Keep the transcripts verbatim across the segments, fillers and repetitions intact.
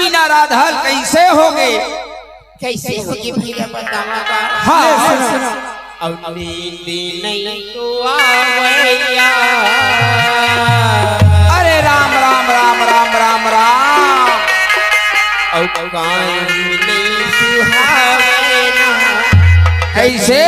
बिना राधल कइसे होगे? कइसे होगे भइया, बतावा का? हाँ, ले सुना। अब नींद नइ तो आवइया। अरे राम, राम, राम, राम, राम, राम। अब कान नइ सुहावइया। कइसे?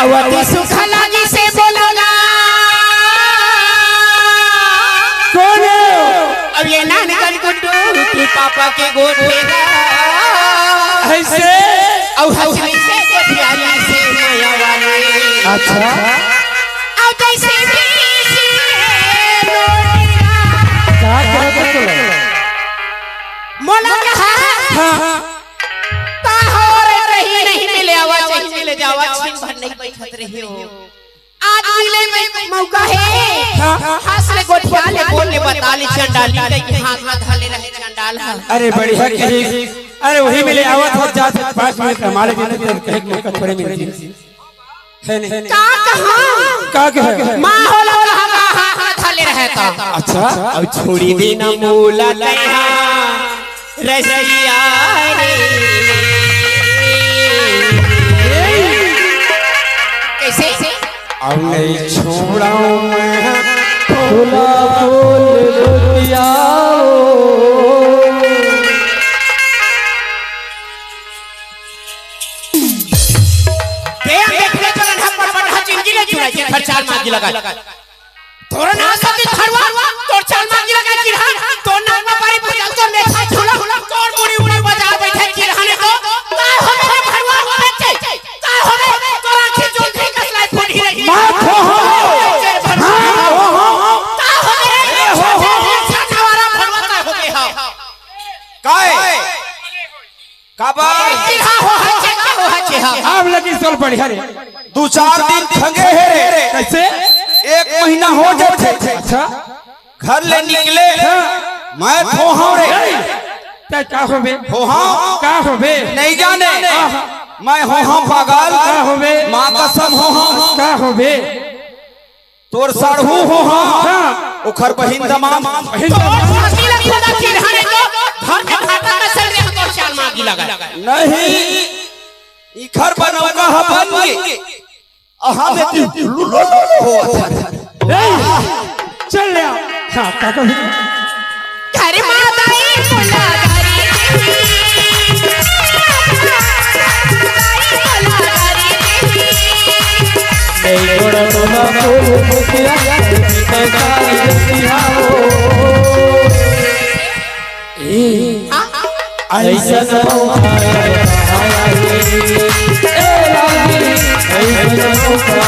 अवती सुख लागी से बोलना। कौन हो? अब ये नानकन गुड्डू के पापा के गोठेगा। अइसे? अउ हंसनी से गोठियारी से माया वाली। अच्छा। अब जइसे बीच में लोटिया। का कहत हस? मोला कहा। हाँ। का हो रे, कहीं नहीं मिले आवा, कहीं मिले जावा, छिन भर नहीं बइठत रहे हो। आज मिले में मौका हे। हाँ। हंस ले, गोठिया ले, बोल ले, बता ले, चंडाली कहीं हाथ में धर ले रहे चंडाल ह। अरे बढ़िया कही। अरे वही मिले आवत हो, जा से पाँच मिनट कमा ले, देते तो कहे के मौका थोड़े मिलती। है नहीं? का कहा? का कहे? माँ होला, होला, हा, हा, हा, हा, धर ले रहे तो। अच्छा। अब छोड़ी देना मोला तैहा। रसिया रे। कइसे? अब नइ छोड़ंव मैं तोला बोल बतियाओ। दे देख ले चलन हम बड़ बड़ जिंदगी ले चुराई के घर चाल मांगी लगा। तोर नाम सती फरवा, तोर चाल मांगी लगा चिरहा, तोर नाम में बारी पूजा, तोर मेखा झूला, तोर मुड़ी ऊपर बाजार बैठे चिरहा ने तो, का होबे रे फरवा, बच्चे, का होबे, तोर आँखें जोंधरी कस लाय फूटी रही। माँ हो, हो। का होबे रे, हो, हो। छाता वाला फरवा का होबे हा? काय? काबर? चिरहा हो हचे, का हो हचे हा? अब लगी सोल बढ़िया रे। दू चार दिन खंगे हे रे। कइसे? एक महीना हो जाथे। अच्छा। घर ले निकले। हाँ। मैं होहंव रे। नहीं। तैं का होबे? होहंव। का होबे? नइ जाने। आहा। मैं होहंव पागल। का होबे? माँ कसम होहंव। का होबे? तोर साढ़ू होहंव। हाँ। ओखर बहिन दमांद। बहिन तोर दमांद। साथी ला खुदा चिन्हा नहीं तो घर के भाटा का सर रे तोर चाल मांगी लगा। नहीं, इखर बनौका ह बन गे। अहा में ती लुलु लुलु होवत हरे। ए, चल ले आ। हाँ, का कहत हस? घर माँ दाई बोला गारी देही। नहीं छोड़ा तोला को मुखिया, सरकारी बिहार। ए, अइसन मौका ए रानी, अइसन मौका।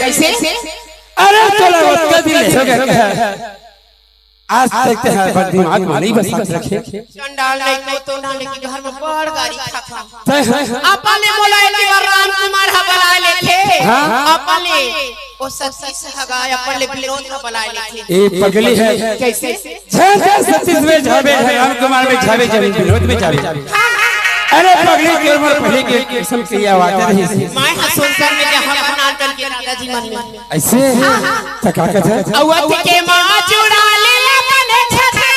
कइसे? अरे तोला ओतका दिन ले हो गया क्या? आज तक ते हर बार दिमाग में नहीं बसा रखे। चंडाल नहीं तो, तो ना लेके घर में बड़ गारी खाता। तय है। अपन ले मोला एक बार राम कुमार ह बलाय लेथे। हाँ। अपन ले ओ सतीश ह गा, अपन ले विनोद ह बलाय लेथे। ए पगली है। कइसे? झन झन सतीश में जाबे, झन राम कुमार में जाबे, झन विनोद में जाबे। अरे पगली, तोर मोर पहली के कसम के ये आवाज रहिस। मैं ह सुनसर में जहाँ बना करके दादाजी मन में। अइसे? त का कथे? अवध के माँ चुरा ले अपन छतरा।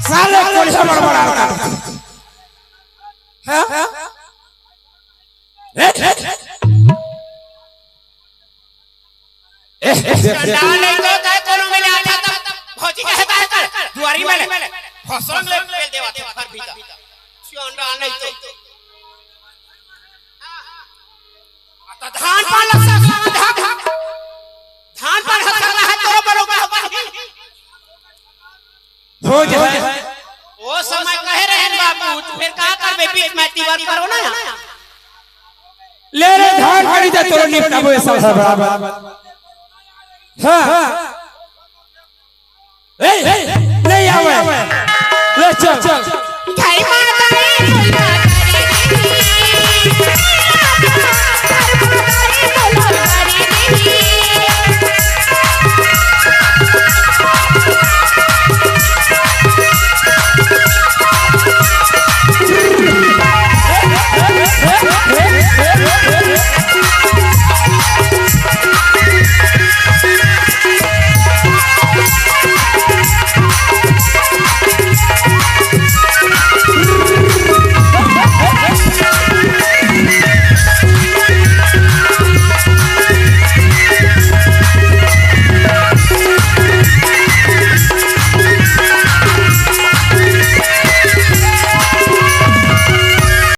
साले कोढ़िया बड़बड़ा रहा। हाँ? चंडाल नहीं तो कहे कोनो मिले आता तब भौजी कहे बाहर कर, दुआरी में ले। फसरंग ले, ले देवा थे घर भीतर। चंडाल नहीं तो। आता धान पान लग सकता है, धान, धान। धान पान लग सकता है, तोरो बड़ो का होगा। हो जाए। ओ समय कहे रहन बाबू, त फेर का करबे, बीच में तिबर करो ना। ले रे, धान करी जा, तोरो निपटाबो, ये सब है बराबर। हाँ। ए, ए, नहीं आवे। ले चल।